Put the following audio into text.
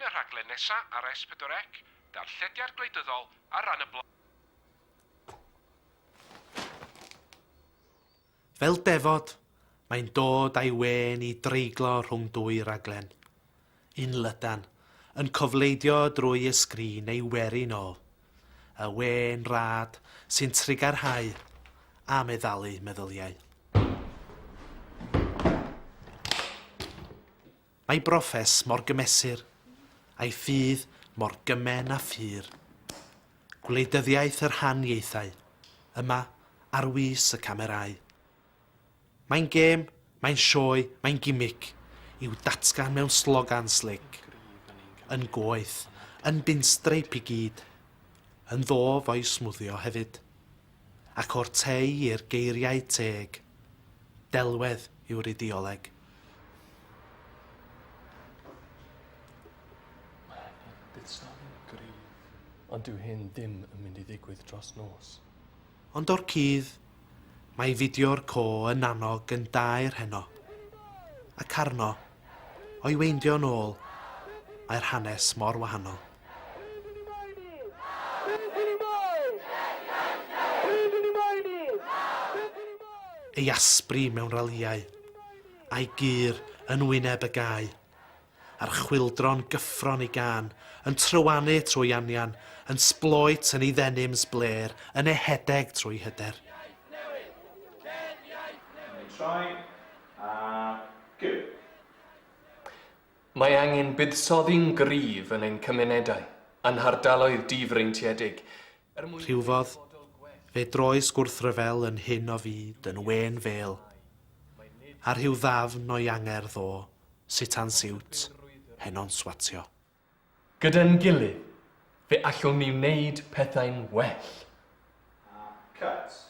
Cyn y rhaglen nesa ar S4C, darllediad gwleidyddol ar ran y bla- Fel defod, mae'n dod a'i wên i dreiglo rhwng dwy raglen. Un lydan, yn cofleidio drwy y sgrin ei werin o. Y wên rad sy'n trugarhau a meddalu meddyliau. Mae broffes mor gymesur, a'i ffydd mor gymen a phur. Gwleidyddiaeth yr haniaethau, yma, ar wys y camerâu. Mae'n gêm, mae'n sioe, mae'n gimic, i'w datgan mewn slogan slic. Yn goeth, yn binstreip i gyd. Yn ddof o'i smwddio hefyd. Ac o'r tei i'r geiriau teg, delwedd yw'r ideoleg. Mae angen buddsoddi'n gryf. Ond dyw hyn ddim yn mynd i ddigwydd dros nos. Ond o'r cudd, mae fideo'r co yn annog yn daer heno. Ac arno, o'i weindio'n ôl, mae'r hanes mor wahanol. Ei asbri mewn ralïau, a'i gur yn wyneb y gae, a'r chwyldro'n gyffro'n ei gân, yn trywanu trwy anian, yn sbloet yn ei ddenims blêr, yn ehedeg trwy hyder. Troi a go. Mae angen buddsoddi'n gryf yn ein cymunedau a'n hardaloedd difreintiedig er mwyn creu Rhywfodd, dyfodol gwell. fe droes gwrthryfel yn hyn o fyd yn wên fêl, a rhyw ddafn o'i angerdd o, sutan siwt, heno'n swatio. Gyda'n gilydd, fe allwn ni wneud pethau'n well. A cut.